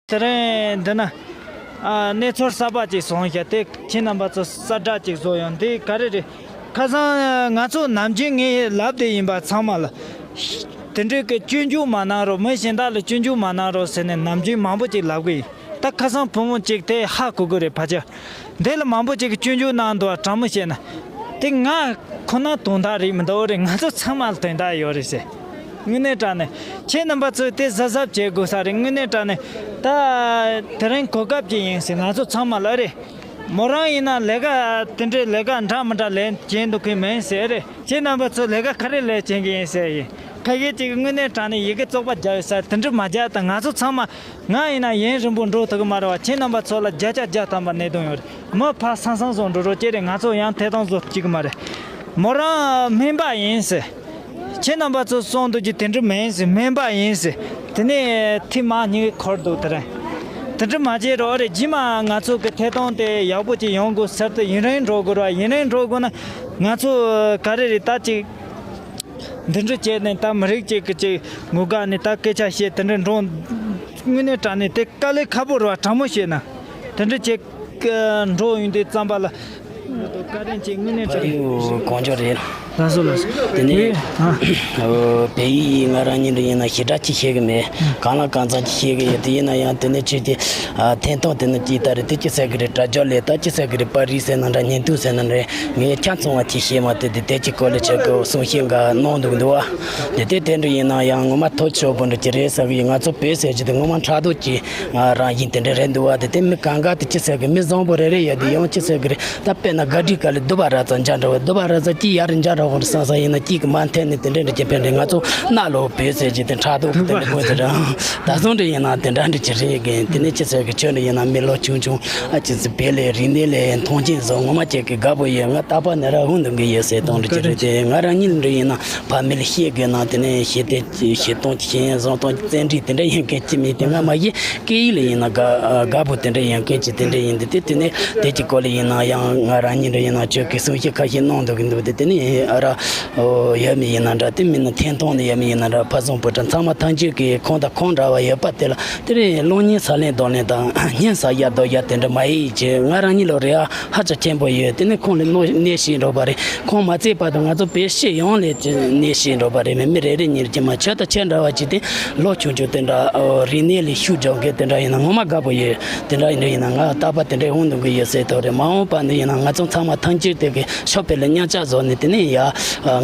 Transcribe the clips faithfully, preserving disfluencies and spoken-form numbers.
དེ་རིང་འདི་ན་ཨ་གནས་ཚུལ་གསར་པ་ཅིག་བྱུང་ཤག་དེ་ཁྱེད་རྣམ་པ་ཚོ་གསལ་བསྒྲགས་ཅིག་བཟོ་ཡོང་། འདི་ག་རེ་རེད། ཁ་སང་ང་ཚོ་ནམ་རྒྱུན་ངས་ལབ་བསྡད་ཡིན་པ་ཚང་མ་ལ། དེ་འདྲའི་གི་སྐྱོན་བརྗོད་མ་གནང་རོགས། མི་གཞན་དག་ལ་སྐྱོན་བརྗོད་མ་གནང་རོགས་ཟེར་ནས་ནམ་རྒྱུན་མང་པོ་ཅིག་ལབ་གི་ཡིན། ད་ཁ་སང་བུ་མོ་ཅིག་དེ་ཧ་གོ་གི་རེད། ཕལ་ཆེར་འདི་ལ་མང་པོ་ཅིག་གིས་སྐྱོན་བརྗོད་གནང་འདུག་བ། དྲང་མོ་བཤད་ན་དེ་ང་ཁོ་ན་དོན་དག་རེད་མི་འདུག་རེད། ང་ཚོ་ཚང་མ་ལ་དོན་དག་ཡོད་རེད་ཟེར། དངོས་གནས་དྲང་གནས་ཁྱེད་རྣམ་པ་ཚོས་དེ་གཟབ་གཟབ་བྱེད་དགོས་ས་རེད། དངོས་གནས་དྲང་གནས་ད་དེ་རིང་གོ་སྐབས་ཅིག་ཡིན་ཟེར། ང་ཚོ་ཚང་མ་ལ་རེད། མོ་རང་ཡིན་ན་ལས་ཀ་དེ་འདྲའི་ལས་ཀ་འདྲ་མི་འདྲ་ལས་བྱེད་འདུག་གི་མིན་ཟེར་རེད། ཁྱེད་རྣམ་པ་ཚོ་ལས་ཀ་ག་རེ་ལས་བྱེད་ཀྱི་ཡིན་ཟེར་ཡིན། ཁ་ཤས་ཅིག་དངོས་གནས་དྲང་གནས་ཡི་གེ་བཙོག་པ་རྒྱག་ཡོད་ས་དེ་འདྲ་མ་རྒྱག་དང་། ང་ཚོ་ཚང་མ་ང་ཡིན་ན་ཡུན་རིང་པོ་འགྲོ་ཐུབ་ཀྱི་མ་རེད་བ། ཁྱེད་རྣམ་པ་ཚོ་ལ་བརྒྱ་ཆ་བརྒྱ་ཐམ་པ་གནད་དོན་ཡོད་རེད། མི་ཕར་སང་སང་སོང་འགྲོ་རོགས་བྱེད་རེད། ང་ཚོ་ཡང་ཐད་གཏོང་བཟོ་ཐུབ་ཀྱི་མ་རེད། མོ་རང་སྨན་པ་ཡིན་ཟེར། ཁྱེད་རྣམ་པ་ཚོ་གསུང་འདུག་རྒྱུ་དེ་འདྲ་མིན་ཟེར། སྨན་པ་ཡིན་ཟེར། དེ་ནས་ཐེངས་མ་གཉིས་འཁོར་འདུག་དེ་རིང་དེ་འདྲ་མ་བྱེད་རོགས་རེད། རྗེས་མ་ང་ཚོ་གི་ཐད་གཏོང་དེ་ཡག་པོ་ཅིག་ཡོང་དགོས་ཟེར་དུས་ཡུན་རིང་འགྲོ་དགོས་རེད་བ། ཡུན་རིང་འགྲོ་དགོས་ན་ང་ཚོ་ག་རེ་རེད། ད་ཅིག་འདི་འདྲ་བྱས་ནས་ད་མི་རིགས་གཅིག་གི་ཅིག་ངོ་དགའ་ནས་ད་སྐད་ཆ་བཤད་དེ་འདྲ་འགྲོ། དངོས་གནས་དྲང་གནས་དེ་དཀའ་ལས་ཁག་པོ་རེད་བ། དྲང་མོ་བཤད་ན་དེ་འདྲ་བྱས་འགྲོ་ཡོང་དུས་ཙམ་པ་ལ་བཀའ་དྲིན་ཆེ། དངོས་གནས་དྲང་གནས། ཡོ། གང་མགྱོགས་རེད། ལགས་སོ་ལགས་སོ། དེ་ནས་ཨ་བོད་ཡིག་ང་རང་ཉིད་ལ་ཡིན་ན་ཞེ་དྲག་ཅིག་ཤེས་གི་མེད། གང་ལ་གང་འཚམ་ཅིག་ཤེས་གི་ཡོད། དེ་ཡིན་ན་ཡང་དེ་ནས་ཆོས་ཀྱི་ཨ་ཐེན་ཐོང་དེ་ནི་ཅིག་ལྟ་རེད། དེ་ཅི་ཟེར་གི་རེད། དྲ་རྒྱ་ལས་ད་ཅི་ཟེར་གི་རེད། པར་རིས་ཟེར་ན་འདྲ། བརྙན་ཐུང་ཟེར་ན་རེད། ངས་ཆ་ཚང་བ་ཅིག་ཤེས་མ་ཐུབ། དེ་དེ་ཅིག་སྐོར་ལ་ཆ་གི་གསུང་བཤད་འགའ་གནང་འདུག་འདུག་བ། དེ་དེ་དེ་འདྲ་ཡིན་ན་ཡང་ངོ་མ་ཐོབ་ཆོག་པོ་འདྲ་ཅིག་རེད་ཟེར་གི་ཡིན། ང་ཚོ་བོད་ཟེར་གྱི་དེ་ངོ་མ་ཕྲག་དོག་ཅིག་རང་བཞིན་དེ་འདྲ་རེད་འདུག་བ། དེ་དེ་མི་གང་ག་དེ་ཅི་ཟེར་གི། མི་བཟང་པོ་རེ་རེ་ཡོད་དེ་ཡང་ཅི་ཟེར་གི་རེད། ད་དཔེར་ན་ག་དྲི་ག་ལེ་དུ་བ་ར་ཙ་འཇའ་འདྲ་བོ། དུ་བ་ར་ཙ་ཅི་ཡར་འཇའ་འདྲ་བོ་རེད་བསམ་ས་ཡིན་ན་ཅིག་གི་མ་འཐེན་ནས་དེ་འདྲ་འདྲ་ཅིག་ཕན་རེད། ང་ཚོ་གནའ་ལོ་བོད་ཟེར་གྱི་དེ་ཕྲག་དོག་གི་དེ་འདྲ་དགོས་དེ་རེད། ད་སོང་འདྲ་ཡིན་ན་དེ་འདྲ་འདྲ་ཅིག་རེད་གི། དེ་ནས་ཅི་ཟེར་གི་ཁྱོད་འདྲ་ཡིན་ན་མི་ལོ་ཆུང་ཆུང་ཨ་ཅི་ཟེར་བོད་ལས་རིག་གནས་ལས་མཐོང་ཆེན་བཟོ་ངོ་མ་ཁྱེད་ཀྱི་དགའ་པོ་ཡོད། ང་རྟག་པར་ནི་ར་ཧུང་འདུག་གི་ཡོད་ཟེར་གཏོང་འདྲ་ཅིག་རེད། དེ་ང་རང་ཉིད་འདྲ་ཡིན་ན་ཕ་མི་ལ་བཤད་དགོས་ན་དེ་ནས་བཤད་དེ་བཤད་སྟངས་ཀྱི་ཤེས་ཡོན་བཟང་སྟངས་ཀྱི་བཙན་འདྲིས་དེ་འདྲ་ཡིན་མཁན་ཅི་མེད། དེ་སྔ་མ་ཡི་སྐད་ཡིག་ལ་ཡིན་ན་དགའ་དགའ་པོ་དེ་འདྲ་ཡིན་མཁན་ཅི་དེ་འདྲ་ཡིན། དེ་དེ་དེ་ནས་དེ་གྱི་སྐོར་ལ་ཡིན་ན་ཡང་ང་རང་ཉིད་འདྲ་ཡིན་ན་ཁྱོད་ཀྱི་གསུང་བཤད་ཁ་ཤས་གནང་འདུག་གི་འདུག་དེ་དེ་ནས་ཨ་ར་ཡོད་མི་ཡིན་ན་འདྲ། དེ་མིན་ན་ཐེན་ཐོང་ནས་ཡོད་མི་ཡིན་ན་འདྲ། ཕ་བཟང་བུ་ཕྲུག་ཚང་མ་ཐམས་ཅད་ཀྱི་ཁོང་དང་ཁོང་འདྲ་བ་ཡོད་པ་དེ་ལ་དེ་རིང་གློག་བརྙན་ས་ལེན་རྡོ་ལེན་དང་བརྙན་ས་ཡ་རྡོ་ཡ་དེ་འདྲ་མ་ཡིན་ཅེས་ང་རང་ཉིད་ལ་རེ་བ་ཧ་ཅང་ཆེན་པོ་ཡོད། དེ་ནས་ཁོང་ལ་གནོད་གནས་ཤིག་འགྲོ་བ་རེད། ཁོང་མ་བརྩིས་བར་དུ་ང་ཚོ་བོད་སྤྱི་ཡོངས་ལ་གནས་ཤིག་འགྲོ་བ་རེད། མི་མི་རེ་རེ་ཉིད་ཀྱིས་མ་ཁྱོད་དང་ཁྱོད་འདྲ་བ་ཅིག་དེ་ལོ་ཆུང་ཆུང་དེ་འདྲ་རིག་གནས་ལ་ཤུགས་རྒྱག་མཁན་དེ་འདྲ་ཡིན་ན་ངོ་མ་དགའ་པོ་ཡོད། དེ་འདྲ་ཡིན་འདྲ་ཡིན་ན་ང་རྟག་པར་དེ་འདྲའི་འོང་འདུག་གི་ཡོད་ཟེར་ཐོག་རེད། མ་འོངས་པ་འདི་ཡིན་ན་ང་ཚོ་ཚང་མ་ཐམས་ཅད་དེ་གི་ཤོག་དཔེ་ལ་མཉམ་ཆ་བཟོ་ནས་དེ་ནས་ཡ་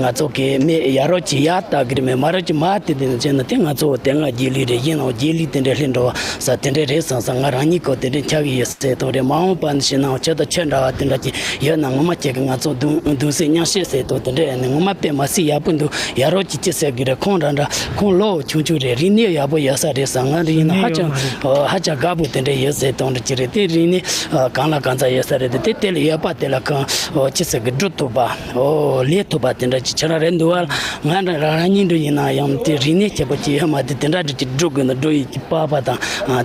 ང་ཚོ་གི་མི་ཡ་རོགས་ཀྱི་ཡ་ལྟ་གི་རེད། མི་མ་རོགས་ཀྱི་མ་དེ་དེ་ནས་བྱས་ན་དེ་ང་ཚོ་དེ་སྔ་རྗེས་ལུས་རེད། ཡིན་ནའང་རྗེས་ལུས་དེ་འདྲ་སླེབས་འགྲོ་བ་ས་དེ་འདྲ་རེད་བསམ་ས་ང་རང་ཉིད་ཀོ་དེ་འདྲ་ཆགས་ཀྱི་ཡོད་ཟེར་ཐོག་རེད། མ་འོངས་པ་ནི་ཤི་ན་ཁྱོད་དང་ཁྱོད་འདྲ་བ་དེ་འདྲ་ཅིག་ཡོད་ན་ངོ་མ་ཁྱེད་ཀྱི་ང་ཚོ་གདུང་གདུང་སེམས་མཉམ་བསྐྱེད་ཟེར་ཐོག་དེ་འདྲ་ཡོད་ནས་ངོ་མ་དཔེ་མ་སྲིད་ཡག་པོ་འདུག་ཡ་རོགས་ཀྱིས་ཅི་ཟེར་གི་རེད། ཁོང་འདྲ་འདྲ་ཁོང་ལོ་ཆུང་ཆུང་རེད། རིག་གནས་ཡག་པོ་ཡོད་ས་རེད་ས། ང་རིག་གནས་ཧ་ཅང་ཧ་ཅང་དགའ་པོ་དེ་འདྲ་ཡོད་ཟེར་ཐོག་འདྲ་ཅིག་རེད། དེ་རིག་གནས་གང་ལ་གང་འཚམ་ཡོད་ས་རེད། དེ་དེ་ལ་ཡོད་པ་དེ་ལ་གང་ཅི་ཟེར་གི་སྒྲུབ་ཐུབ་པ་ལས་ཐུབ་པ་དེ་འདྲ་ཅིག་ཁྱེད་རང་རེད་འདུག་བ། ང་རང་རང་ཉིད་འདྲ་ཡིན་ན་ཡང་དེ་རིག་གནས་ཁྱད་པར་ཅིག་ཡོད་མ་དེ་དེ་འདྲ་འདྲ་ཅིག་སྒྲུབ་དགོས་ན་སྒྲུབ་ཡིན་གྱི་པགས་པ་དང་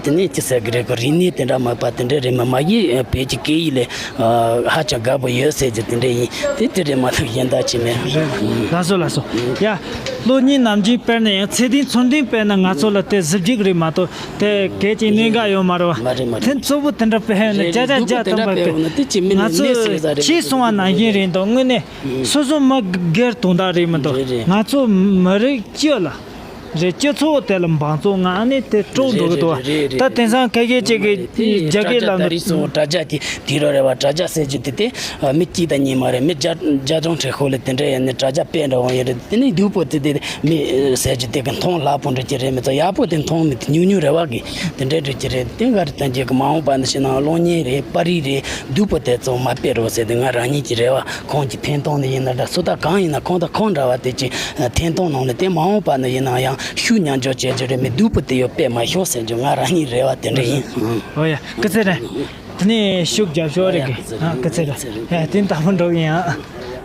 དེ་ནས་ཅི་ཟེར་གི་རེད། གི་རིག་གནས་དེ་འདྲ་མ་པ་དེ་འདྲ་རེད། མ་མ་ཡིན་བོད་ཀྱི་སྐད་ཡིག་ལས་ཧ་ཅང་དགའ་པོ་ཡོད་ཟེར་གྱི་དེ་འདྲ་ཡིན། དེ་དེ་རེད་མ་གཏོགས་གཞན་དག་ཅི་མེད། ལགས་སོ་ལགས་སོ། ཡ་གློག་བརྙན་ནམ་རྒྱུན་དཔེར་ན་ཡང་ཚེ་བརྟན་ཚུལ་ལྡན་དཔེར་ན་ང་ཚོ་ལ་དེ་གཟི་བརྗིད་རེད་མ་གཏོགས་དེ་གལ་ཆེ་གནད་འགག་ཡོད་མ་རེད་བ། མ་རེད་མ་རེད། དེ་གཙོ་བོ་དེ་འདྲ་དཔེ་ཧེ་ནས་རེད་བརྒྱ་ཆ་རེད། སྡུག་པོ་དེ་འདྲ་དཔེ་འོ་ན་དེ་ཅི་མིན་ང་ནས་གནས་ཚུལ་ཟེར་ས་རེད། ཁྱེད་གསུང་བ་ནང་བཞིན་རེད་འདུག་དངོས་གནས་སོ་སོ་མི་སྒེར་དོན་དག་རེད་མི་འདུག་རེད་རེད། ང་ཚོ་མི་རིགས་སྤྱི་ལ་རེད། སྤྱི་ཚོགས་དེ་ལ་འབངས་ཚོ་ང་ཨ་ནི་དེ་དཀྲོག་འགྲོ་གི་འདུག་རེད་རེད་རེད། ད་དེང་སང་ཁ་ཤས་ཅིག་གིས་དེ་རྒྱ་སྐད་ལབ་དྲ་རྒྱ་འདུག་དེ་རིང་སོང་དྲ་རྒྱ་དེ་དུས་རབས་རེད་བ། དྲ་རྒྱ་ཟེར་རྒྱུ་དེ་དེ་མི་གཅིག་དང་གཉིས་མ་རེད། མི་བརྒྱ་བརྒྱ་སྟོང་ཁྲི་ཤོར་ལ་དེ་འདྲ་ཡིན་ནི་དྲ་རྒྱ་དཔེ་འདྲ་བོ་ཡོད་རེད། དེ་ནས་སྡུག་པོ་དེ་དེ་མི་ཟེར་རྒྱུ་དེ་གི་མཐོང་སླ་པོ་འདྲ་ཅིག་རེད་མི་ཚོ། ཡག་པོ་དེ་མཐོང་མི་དེ་ཉུང་ཉུང་རེད་བ་གི་དེ་འདྲ་འདྲ་ཅིག་རེད། དེ་ག་རེ་བསྟན་རྒྱུ་གི་མ་འོངས་པ་འདི་ཕྱི་ནང་གློག་བརྙན་རེད། པར་རིས་རེད། སྡུག་པོ་དེ་ཚོ་མ་སྤེལ་རོགས་ཟེར་དེ་ང་རང་ཉིད་ཀྱི་རེ་བ། ཁོང་གི་འཐེན་གཏོང་ནི་ཡིན་ན་འདྲ། སུ་དག་གང་ཡིན་ན་ཁོང་དང་ཁོང་འདྲ་བ་དེ་ཅིག་འཐེན་གཏོང་གནང་ནས་དེ་མ་འོངས་པ་ནི་ཡིན་ན་ཡང་ཤུགས་མཉམ་འཇོག་བྱེད་རྒྱུ་རེད། མི་སྡུག་པོ་དེ་ཡོད་པས་མ་ཤོག་ཟེར་རྒྱུ་ང་རང་ཉིད་རེ་བ་དེ་འདྲ་ཡིན། ཨོ་ཡ་སྐུ་ཚེ་རིང་། དེ་ནས་ཤུགས་རྒྱབ་ཤོག་རེ་གི་ཨ་སྐུ་ཚེ་རིང་། ཡ་དེ་ལྟ་བུ་འགྲོ་གི་ཡིན་ཨ།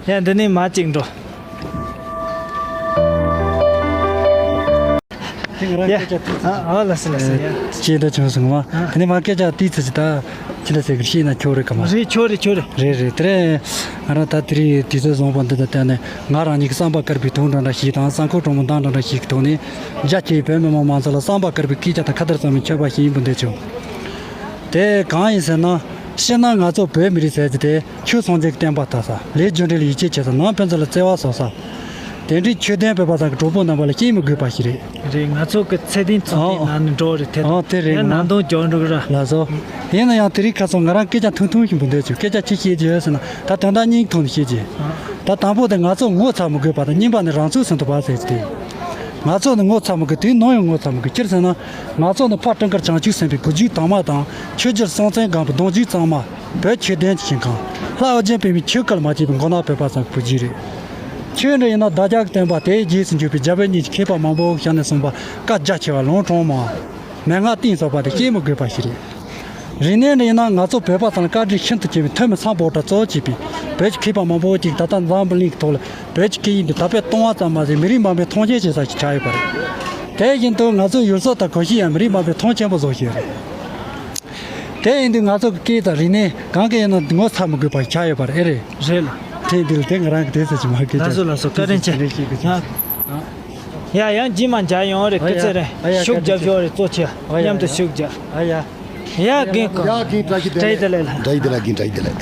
ཡ་འདི་ནས་མ་གཅིག་འགྲོ། ཡ། ཨ་ཨ་ལ་སི་ལ་སི་ཡ། ཅེས་འདྲ་བྱུང་སོང་མ། ཨ། དེ་ནས་མ་སྐད་ཆ་དེའི་ཚེ་ཅི་ད་ཁྱི་ལ་ཟེར་གི་ཤེས་ན་ཁྱོད་རེད་ག་མ། རེད་ཁྱོད་རེད་ཁྱོད་རེད། རེད་རེད། དེ་རེད། ང་རང་ད་དེ་རིང་དུས་ཚོད་བཟང་པོ་འདི་ལ་བརྟེན་ནས་ང་རང་ཉིད་ཀྱི་བསམ་པ་དཀར་པོའི་དོན་འདྲ་འདྲ་ཞིག་དང་བསམ་འཁོར་དྲང་མོ་འདང་འདྲ་འདྲ་ཞིག་གི་ཐོག་ནས་རྒྱ་ཆེའི་བོད་མི་མང་མང་ཚོ་ལ་བསམ་པ་དཀར་པོའི་སྐད་ཆ་དང་ཁ་བརྡ་ཙམ་མི་མཁྱེན་པ་ཞིག་ཡིན་པ་འདོད་བྱུང་། དེ་གང་ཡིན་ཟེར་ན། སྤྱིར་ན་ང་ཚོ་བོད་མི་རིགས་ཟེར་གྱི་དེ་ཆོས་སངས་རྒྱས་ཀྱི་བསྟན་པ་ལྟ་ས་ལས་རྒྱུ་འབྲས་ལ་ཡིད་ཆེས་བྱེད་ས་ནང་ཕན་ཚུན་ལ་བརྩེ་བ་བཟོ་ས། དེ་འདྲའི་ཆོས་ལྡན་བོད་པ་ཚང་གི་གྲོགས་པོ་རྣམ་པ་ལ་སྐྱེས་མི་དགོས་པ་ཞིག་རེད། རེད། ང་ཚོ་གི་ཚད་ལྡན་ཚོགས་པའི་ཨོ། ནང་ནས་འགྲོ་བ་རེད་དེ། ཨོ་དེ་རེད། ཡང་ན་ནང་དོན་སྐྱོན་འགྲོ་གི་ར། ལགས་སོ། ཡིན་ན་ཡང་དེ་རིང་ཁ་སང་ང་རང་སྐད་ཆ་ཐུང་ཐུང་ཞིག་འབུལ་འདོད་བྱུང་། སྐད་ཆ་ཅི་བཤད་རྒྱུ་ཡོད་ཟེར་ན་ད་དོན་དག་གཉིས་ཐོག་ནས་བཤད་རྒྱུ། ད་དང་པོ་དེ་ང་ཚོ་ངོ་ཚ་མི་དགོས་པ་དང་གཉིས་པ་ནི་རང་ཚུགས་སུ་འདུག་པ་ཟེར་གྱི་དེ། ང་ཚོ་ནི་ངོ་ཚ་མི་དགོས། དུས་ནམ་ཡང་ངོ་ཚ་མི་དགོས། ཅི་ཟེར་ན། ང་ཚོ་ནི་ཕ་སྤྲིན་དཀར་བྱང་ཆུབ་སེམས་དཔའི་བུ་རྒྱུད་དྭངས་མ་དང་ཆོས་རྒྱལ་སྲོང་བཙན་སྒམ་པོའི་གདུང་རྒྱུད་གཙང་མ། བོད་ཆོས་ལྡན་གྱི་ཞིང་ཁམས་ལྷ་ཨོ་རྒྱན་པད་མའི་ཆོས་སྐལ་མ་སྐྱེས་པའི་མགོ་ནག་བོད་པ་ཚང་གི་བུ་རྒྱུད་རེད། ཆོས་འདྲ་ཡིན་ན་བདག་ཅག་གི་བསྟན་པ་དེའི་རྗེས་སུ་འཇུག་པའི་རྒྱ་བོད་གཉིས་ཀྱི་མཁས་པ་མང་པོ་ཞལ་ནས་གསུངས་པ་བཀའ་རྒྱ་ཆེ་བ་ལུང་དྲངས་མ། མན་ངག་གཏིང་ཟབ་པ་དེ་སྐྱེ་མི་དགོས་པ་ཞིག་རེད། རིག་གནས་འདྲ་ཡིན་ན་ང་ཚོ་བོད་པ་ཚང་ལ་བཀའ་དྲིན་ཤིན་ཏུ་ཆེ་བའི་ཐོན་མི་སམ་བྷོ་ཊ་གཙོ་བྱས་པའི་བོད་ཀྱི་མཁས་པ་མང་པོ་ཅིག་ད་ལྟ་འཛམ་བུ་གླིང་གི་ཐོག་ལ་བོད་ཀྱི་སྐད་ཡིག་འདི་དར་སྤེལ་གཏོང་བ་ཙམ་མ་ཟད་མི་རིགས་དམངས་ཕན་མཐོང་ཆེན་བྱེད་ས་ཞིག་ཆགས་ཡོད་པ་རེད། དེ་བཞིན་དུ་ང་ཚོའི་ཡུལ་སྲོལ་དང་གོམས་གཤིས་ཡང་མི་རིགས་དམངས་ཕན་མཐོང་ཆེན་པོ་བཟོ་བཞིན་ཡོད་རེད། དེ་ཡིན་དུས་ང་ཚོ་གི་སྐད་དང་རིག་གནས་གང་ག་ཡིན་ན་ངོ་ཚ་མི་དགོས་པ་ཆགས་ཡོད་པ་རེད། ཨེ་རེད། རེད་ལ། དེ་འདི་ལ་དེ་ང་རང་གི་དེ་ཚོ་ཅི་མ་སྐད་ལགས་སོ་ལགས་སོ། བཀའ་དྲིན་ཆེ། ཡ་ཡང་རྗེས་མ་མཇལ་ཡོང་རེད། ཨ་ཡ། སྐུ་ཚེ་རིང་། ཨ་ཡ། ཤུགས་རྒྱབ་ཤོག་རེད། གཙོ་ཆེ། ཨ་ཡ། མཉམ་དུ་ཤུགས་རྒྱབ། ཨ་ཡ། ཡ་རྒན་ཁོང་། ཡ་རྒན་བཀྲ་ཤིས་བདེ་ལེགས། བཀྲ་ཤིས་བདེ་ལེགས། རྒན་བཀྲ་ཤིས་བདེ་ལེགས།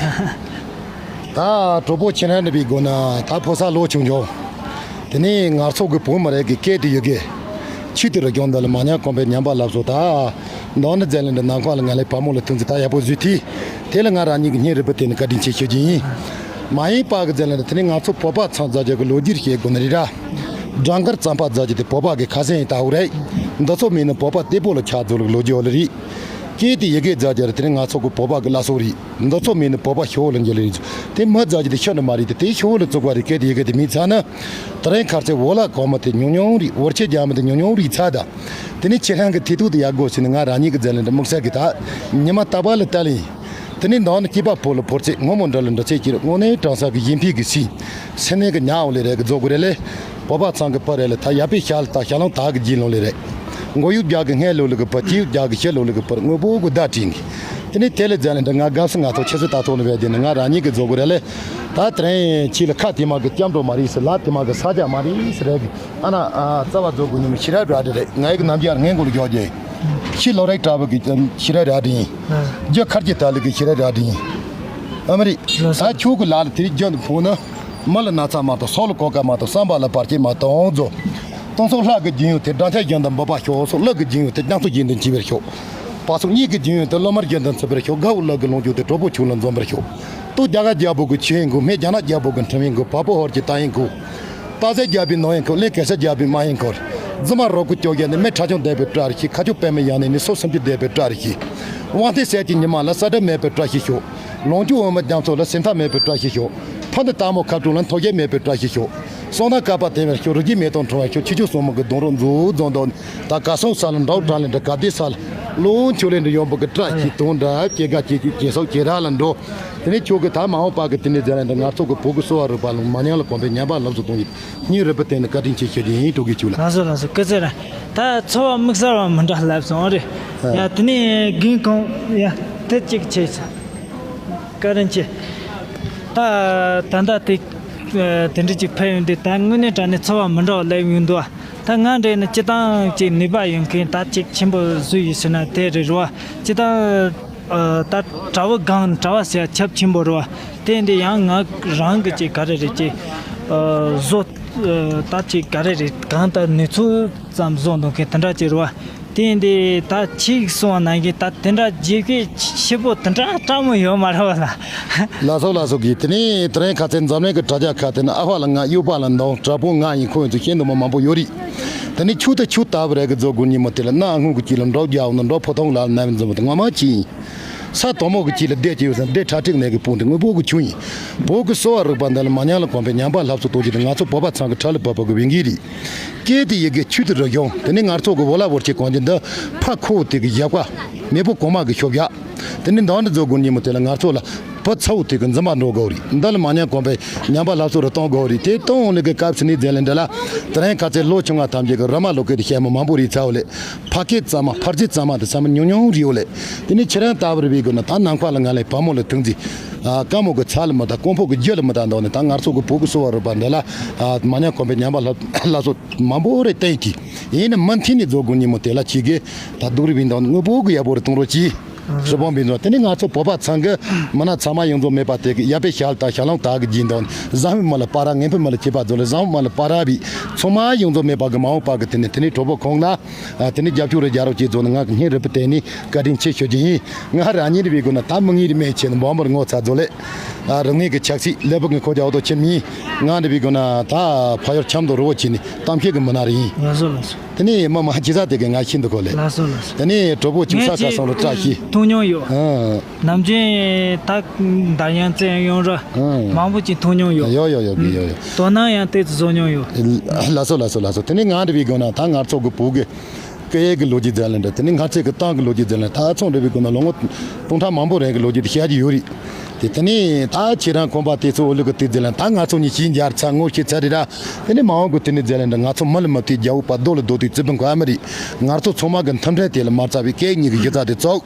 ད་གྲོགས་པོ་ཁྱེད་རང་འདྲ་བའི་སྒོ་ན་ད་ཕོ་གསར་ལོ་ཆུང་ཆུང་། དེ་ནས་ང་ཚོ་གི་བོད་མི་རིགས་ཀྱི་སྐད་དེ་ཡི་གེ། ཆོས་དེ་རུ་སྦྱོང་བརྡར་ལ་མ་ཉམས་གོང་འཕེལ་ཉམས་པ་ལབ་སོང་། ད་འདང་ནི་རྫས་ལེན་འདྲ་ནང་ཁོག་ལ་ང་ལས་བ་མོ་ལ་ཐུག་ཚེ་ད་ཡག་པོ་བཟོས་ཏེ། དེ་ལ་ང་རང་ཉིད་ཀྱི་སྙིང་རུས་པ་བརྟེན་ནས་བཀའ་དྲིན་ཆེ་ཞུ་རྒྱུ་ཡིན། མ་ཡིན་པ་གི་རྫས་ལེན་འདྲ་དེ་ནས་ང་ཚོ་བོད་པ་ཚང་མཛད་རྒྱུ་གི་ལོ་རྒྱུས་ཤེས་དགོས་ནི་རེད་ར། སྦྲང་དཀར་རྩམ་པ་རྫ་ཆུ་དེ་བོད་པ་གི་ཁ་ཟས་ཡིན་ལྟ་བུ་རེད། འདི་ཚོ་མེད་ན་བོད་པ་བདེ་པོ་ལ་ཆགས་འགྲོ་ལུགས་ལོ་རྒྱུས་ཡོད་ལེ་རེད། སྐད་དེ་ཡི་གེ་རྫ་ཆུ་རེད། དེ་ནི་ང་ཚོ་གི་བོད་པ་གི་བླ་སྲོག་རེད། འདི་ཚོ་མེད་ན་བོད་པ་ཤི་བོ་ལ་འགྱུར་ལེ་རེད། དེ་མི་རྫ་ཆུ་དེ་ཤི་ནི་མ་རེད་དེ། དེ་ཤི་བོ་ལ་བཙུགས་པ་རེད། སྐད་དེ་ཡི་གེ་དེ་མེད་ཚར་ན། དེ་རིང་ཁ་རྩེ་བོད་ལྭ་གོང་མ་དེ་ཉུང་ཉུང་རེད། འོར་ཆེ་རྒྱ་མི་དེ་ཉུང་ཉུང་རེད་ཚར་ད། དེ་ནི་ཁྱེད་རང་གི་ཐེ་ཐུག་དེ་ཡག་དགོས་ཟེར་ནས་ང་རང་ཉིད་ཀྱི་རྫས་ལེན་འདྲ་དམིགས་བསལ་གི་ད་ཉི་མ་རྟག་པར་ལ་ལྟ་ལེ་ཡིན། དེ་ནས་འདང་ནི་སྐྱེས་པ་ཕོ་ལ་ཕོར་ཚེ་སྔོན་མོ་འདྲ་ལ་འདྲ་ཚེ་ཀྱི་རེད། དངོས་གནས་དྲང་གནས་ཀྱི་ཡིན་ཕིག་གི་སི། སེམས་ནས་ཀྱི་ཉག་འོ་ལེ་རེད་གི་རྫོགས་དགོས་རེད་ལེ། བོད་པ་ཚང་གི་ཕ་རེད་ལེ། ད་ཡ་པའི་ཤ་ལ་ད་ཤ་ལང་དག་གི་རྗེས་ལོ་ལེ་རེད། མགོ་ཡུག་རྒྱག་གི་སྔས་ལོ་ལེ་གི་ཕ། སྐྱི་ཡུག་རྒྱག་གི་ཕྱི་ལོ་ལེ་གི་ཕར་དངོས་པོ་གི་བརྡ་བྲིས་ནི། དེ་ནས་དེ་ལས་རྫས་ལེན་འདྲ་ང་དགའ་སུ་ང་ཐོག་ཆེ་སུ་ད་ཐོག་ལ་བས་དེ་ནི་ང་རང་ཉིད་ཀྱི་རྫོགས་དགོས་རེད་ལེ། ད་དེ་རིང་ཁྱི་ལ་ཁ་དེ་མ་གི་སྐྱམ་འགྲོ་མ་རེད་ཟེར། ལ་དེ་མ་གི་ས་རྒྱ་མ་རེད་ཟེར་རེད་གི། ཨ་ན་ཨ་རྩ་བ་རྫོགས་དགོས་ནི་མི་ཤི་ར་ར་རེད། ང་ཡི་གི་ནམ་རྒྱ་ངན་མགོ་ལ་རྒྱག་རྒྱུ་ཡིན། ཤི་ལོ་རེག་དྲག་པོ་གི་ཤི་ར་ར་དྲིན། རྒྱུ་ཁར་གྱི་ད་ལི་གི་ཤི་ར་ར་དྲིན། ཨ་མ་རི། ད་ཁྱོད་ཀྱི་ལ་ལ་དེ་རིགས་རྒྱུ་འདི་ཕུང་ན། མི་ལ་ན་ཚ་མ་གཏོགས། སྲོག་ལ་གོད་ཁ་མ་གཏོགས། བསམ་པ་ལ་བར་ཆད་མ་གཏོང་ཛོ། སྟོང་སོགས་ལྷ་གི་རྒྱུན་ཡོད་དེ། སྦྲང་ཆ་རྒྱུན་དུ་འབབ་པ་ཤོག་སོགས། ཀླུ་གི་རྒྱུན་ཡོད་དེ། རྒྱ་མཚོ་རྒྱུན་དུ་འཆི་བར་ཤོག་བ་སོགས་གཉིས་ཀྱི་རྒྱུན་ཡོད་དེ། གློ་དམར་རྒྱུན་དུ་འཚིག་པར་ཤོག་དགའ་བོ་ལག་གི་ལོངས་སྤྱོད་དེ། གྲོགས་པོ་ཁྱོད་ལ་འཛོམས་པར་ཤོག་ལྟོ་རྒྱ་གར་རྒྱལ་པོ་གི་ཆོས་ཡིན་གོ། སྨན་རྒྱ་ནག་རྒྱལ་པོ་གི་འཕྲིན་ཡིན་གོ། བ་སྤུ་ཧོར་གྱི་རྟ་ཡིན་གོ། སྟག་གཟིག་རྒྱལ་པོའི་ནོར་ཡིན་གོ། གླིང་གེ་སར་རྒྱལ་པོའི་དམག་ཡིན་གོ། རྫི་མ་རོག་གི་སྐྱོ་རྒྱལ་ནི། སྨད་ཁྲ་ཆུང་བསྡད་པའི་བཀྲ་རེ་ཤིག་ཁ་ཆུང་པད་མའི་ཡང་ནི་ནི། སོ་སུམ་ཅུ་བསྡད་པའི་བཀྲ་རེ་ཤིག་དབང་ཐེ་སད་ཀྱི་ཉི་མ་ལ་ས་དགྲ་མེད་པའི་བཀྲ་ཤིས་ཤོག་ལོངས་སྤྱོད་འོ་མ་རྒྱ་མཚོ་ལ་སེམས་ཐག་མེད་པའི་བཀྲ་ཤིས་ཤོག་ཕ་འདི་སྟག་མོ་ཁ་དྲུག་ལ་མཐོ་རྒྱས་མེད་པའི་བཀྲ་ཤིས་ཤོག་སོང་ན་བསྐལ་པ་དེ་བར་ཤོག་རི་རྒྱུད་མེ་ཏོག་འཁྲུངས་བར་ཤོག་ཆུ་ཆུ་སོ་མོ་གི་སྡོང་རོ་འཛུགས་རྫོང་དང་། ད་ག་སོང་ས་ལ་འདྲ་བོ་གྲ་ལེན་འདྲ་ག་དེ་ས་ལ། ལོ་ཆུ་ལེན་འདྲ་ཡོང་བུ་གི་བཀྲ་ཤིས་དུང་འདྲ་སྐྱེ་དགའ་སྐྱེ་སྐྱེ་སྐྱེ་སོགས་སྐྱེ་ར་ལ་འགྲོ། དེ་ནས་ཁྱོད་ཀྱི་ད་མ་འོངས་པ་གི་དེ་ནས་རྫས་ལེན་འདྲ་ང་ཚོ་གི་བོད་ཀྱི་གསོ་བ་རིག་པ་ལ་མ་ཉམས་ལ་གོང་འཕེལ་ཉམས་པ་ལམ་སུ་གཏོང་ཡིན། སྙིང་རུས་པ་བརྟེན་ནས་བཀའ་དྲིན་ཆེ་ཞུ་རྒྱུ་ཡིན། སྤྲོ་སྐྱིད་ཆུ་ལ། ལགས་སོ་ལགས་སོ། སྐུ་ཚེ་རིང་། ད་འཚོ་བ་དམིགས་བསལ་བ་མི་འདྲ་ལབ་སོང་རེད། ཡ་དེ་ནས་རྒན་ཁོང་ཡ་དེ་གཅིག་བྱས་ཤག་བཀའ་དྲིན་ཆེ། ད་ད་ལྟ་དེ་དེ་འདྲ་ཅིག་ཕེབས་ཡོང་དུས་ད་དངོས་གནས་དྲང་གནས་འཚོ་བ་མི་འདྲ་བ་ལབ་ཡོང་འདུག་ད་ང་འདྲ་ནི་སྤྱི་བཏང་ཅིག་ནུས་པ་ཡོད་མཁན་ད་ཅིག་ཆེན་པོ་བཟོས་ཡོད་ཟེར་ན་དེ་རེད་རོ། སྤྱི་བཏང་ད་གྲྭ་བ་སྒང་གྲྭ་བ་ཟེར་ཡ་ཁྱབ་ཆེན་པོ་རོ། དེ་འདི་ཡང་ང་རང་གི་ཅིག་ག་རེ་རེད་ཅིག་བཟོ། ད་ཅིག་ག་རེ་རེད་གང་ལྟར་ནུས་ཚོད་ཙམ་བཟོ་འདུག་མཁན་དེ་འདྲ་ཅིག་རོ། དེ་འདི་ད་ཁྱེད་གསུང་བ་ནང་བཞིན་ད་དེ་འདྲ་རྗེས་ཕྱོགས་ཞིབ་པོ་དེ་འདྲ་སྤྲང་མོ་ཡོད་མ་རེད་བ་ལ། ལགས་སོ་ལགས་སོ་གིས་དེ་ནས་དེ་རིང་ཁ་སང་འཛམ་གླིང་གི་དྲ་རྒྱ་ཁག་དེ་ན་ཨ་ཕ་ལ་ང་གཡོག་པ་ལ་འདང་དྲག་པོ་ང་ཡིན་ཁོ་ཡིན་ཚུལ་ཤེས་འདུག་མ་མང་པོ་ཡོད་རེད། དེ་ནས་ཁྱོད་ད་ཁྱོད་ལྟ་བུ་རེད་གི་རྫོགས་དགོས་ཉིན་མོ་དེ་ལ་གནའ་སྔོན་གྱི་ཅིག་ལ་འབྲོག་རྒྱལ་བོ་ན་འབྲོག་ཕོ་ཐོང་ལ་ནམ་འཛོམས་དེ་ངོ་མ་ཅི་ཡིན། ས་དོག་མོ་གི་ཅིག་ལ་སྡེ་ཅིག་ཡོད་ས་སྡེ་ཁྲ་ཁྲིག་ནས་གི་སྤུན་དེ་དངོས་པོ་གི་ཆུ་ཡིན། བོད་ཀྱི་གསོ་བ་རིག་པ་འདི་ལ་མ་ཉམས་ལ་གོང་འཕེལ་ཉམས་པ་ལྷབ་སུ་གཏོང་རྒྱུ་དེ་ང་ཚོ་བོད་པ་ཚང་གི་ཁྲག་ལ་བབས་པ་གི་འོས་འགན་རེད། སྐད་དེ་ཡི་གེ་ཆོས་དེ་རུ་སྦྱོང་དེ་ནི་ང་ཚོ་གི་བོད་ལྭ་བོར་ཆེ་གོང་རྒྱུ་འདི་ཕ་ཁོ་དེ་གི་ཡག་པ་མེས་པོ་གོང་མ་གི་ཤོབ་ཡག་དེ་ནི་འདང་འདི་རྫོགས་དགོས་ཉིན་མོ་དེ་ལ་ང་ཚོ་ལ། བུ་ཚ་བོ་དེ་གི་འཛིན་པ་འགྲོ་དགོས་རེད། འདི་ལ་མ་ཉམས་གོང་འཕེལ་ཉམས་པ་སླར་གསོ་རུ་གཏོང་དགོས་རེད། དེ་གཏོང་ལེ་གི་སྐབས་སུ་ནི་རྫས་ལས་འདྲ་ལ། དེ་རིང་ཁ་ཚེ་ལོ་ཆུང་བ་ཐམས་ཅད་ཀྱི་ར་མ་ལོ་སྐད་དུ་བཤད་མོ་མང་པོ་རེད་ཚ་བོ་ལས། ཕ་སྐད་གཙང་མ་ཕ་རྫས་གཙང་མ་དེ་ཚང་མ་ཉུང་ཉུང་རེད་བོ་ལས། དེ་ནི་ཁྱེད་རང་ལྟ་བུར་བའི་སྒོ་ནས་ད་ནམ་མཁའ་ལ་ང་ལས་བ་མོ་ལ་ཐུག་འཛི། ཀ་མོ་གི་ཚ་ལ་མི་ད་ཀོང་ཕོ་གི་རྒྱུ་ལ་མི་ད་འདོག་ནས། ད་ང་ཚོ་གི་བོད་གི་གསོ་བ་རུ་པ་འདི་ལ་མ་ཉམས་གོང་འཕེལ་ཉམས་པ་སླར་གསོ་མང་པོ་རེད་བསྟན་གི། ཡིན་ནི་མུ་མཐུད་ནས་རྫོགས་དགོས་ཉིན་མོ་དེ་ལ་ཁྱེད་ཀྱིས་ད་སྡུག་རུས་བའི་འདོག་དངོས་པོ་གི་ཡག་པོ་རེ་གཏོང་རོགས་གྱིས། ཧྲི་བོང་བི་འདྲ། དེ་ནི་ང་ཚོ་བོད་པ་ཚང་གི་མི་སྣ་ཚང་མ་ཡོངས་རྫོགས་མེད་པ་དེ་གི་ཡ་པེ་ཤལ་དང་ཤ་ལང་དག་གི་རྗེས་འདོན་བཟང་བོའི་མི་ལ་པ་ར་ངན་པའི་མི་ལ་ཁྱད་པར་རྫོགས་ལ་བཟང་བོའི་མི་ལ་པ་ར་བི་ཚང་མ་ཡོངས་རྫོགས་མེད་པ་གི་མ་འོངས་པ་གི་དེ་ནི་དེ་ནི་གྲོགས་པོ་ཁོང་ལ་དེ་ནི་རྒྱབ་སྐྱོར་རེ་རྒྱག་རོགས་གྱིས་རྫོགས་ནི་ང་གི་སྙིང་རུས་པའི་གཏིང་ནས་བཀའ་དྲིན་ཆེ་ཞུ་རྒྱུ་ཡིན། ང་རང་ཉིད་རེ་བའི་སྒོ་ནས་ད་མི་ངན་རེ་མེད་ཆེ་ནི་འབོམ་པར་ངོ་ཚ་རྫོགས་ལེ། རང་ངེས་ཀྱི་ཆགས་སྲིད་ཀླད་པ་ངན་ཁོ་རྒྱ་འོ་དོ་ཁྱིམ་མིན། ང་འདི་བི་གོ་ན་ད་ཕ་ཡུལ་འཆམ་དུ་རོ་བོ་ཆེ་ནི་གཏམ་བཤད་ཀྱི་མི་སྣ་རེ་ཡིན། ལགས་སོ་ལགས་སོ། དེ་ནས་མི་མ་ཇི་ཟ་དེ་གི་ང་ཤིན་ཏུ་གོ་ལེ། ལགས་སོ་ལགས་སོ། དེ་ནས་གྲོགས་པོ་ཅིག་ས་ཁ་སང་རུ་བཀྲ་ཤིས། མཐོང་མྱོང་ཡོད། ཨ། ནམ་རྒྱུན་ད་འདར་ཡང་བཙན་ཡོང་ར། ཨ། མང་པོ་ཅིག་མཐོང་མྱོང་ཡོད། ཡོ་ཡོ་ཡོ་གི་ཡོ་ཡོ། དོ་སྣང་ཡང་ཏོག་ཙམ་བཟོ་མྱོང་ཡོད། ལགས་སོ་ལགས་སོ་ལགས་སོ། དེ་ནས་ང་འདི་བི་གོ་ན་ད་ང་ཚོ་གི་བུ་གི་སྐད་ཡིག་གི་ལོ་རྒྱུས་ཟེར་ལེན་འདྲ། དེ་ནི་ང་ཚོའི་གི་ཏང་གི་ལོ་རྒྱུས་ཟེར་ལེན། ད་ཚོང་འབྲེལ་བའི་སྒོ་ནས་ལོ་ངོ་སྟོང་ཕྲག་མང་པོ་རིང་གི་ལོ་རྒྱུས་དེ་བཤད་རྒྱུ་ཡོད་རེད། དེ་དེ་ནི་ད་ཁྱེད་རང་ཁོམ་པ་དེ་ཚོ་འོ་ལུག་གི་དེ་ཟེར་ལེན། ད་ང་ཚོ་ནི་ཤིང་རྒྱར་ཚ་ངོ་ཤེས་ཚ་རེད་ར། དེ་ནི་མ་འོངས་གི་དེ་ནི་ཟེར་ལེན་འདྲ། ང་ཚོ་མི་ལ་མི་ཐུག་རྒྱ་བོད་པ་རྡོ་ལ་རྡོ་ཐུག་རྩི་བུ་འགོ་ཨ་མི་རེད། ང་ཚོ་ཚང་མ་གི་མཐུན་སྒྲིལ་དེ་ལ་མ་རྩ་བའི་སྐད་གཉིས་ཀྱི་གཞི་རྩ་དེ་བཙུགས།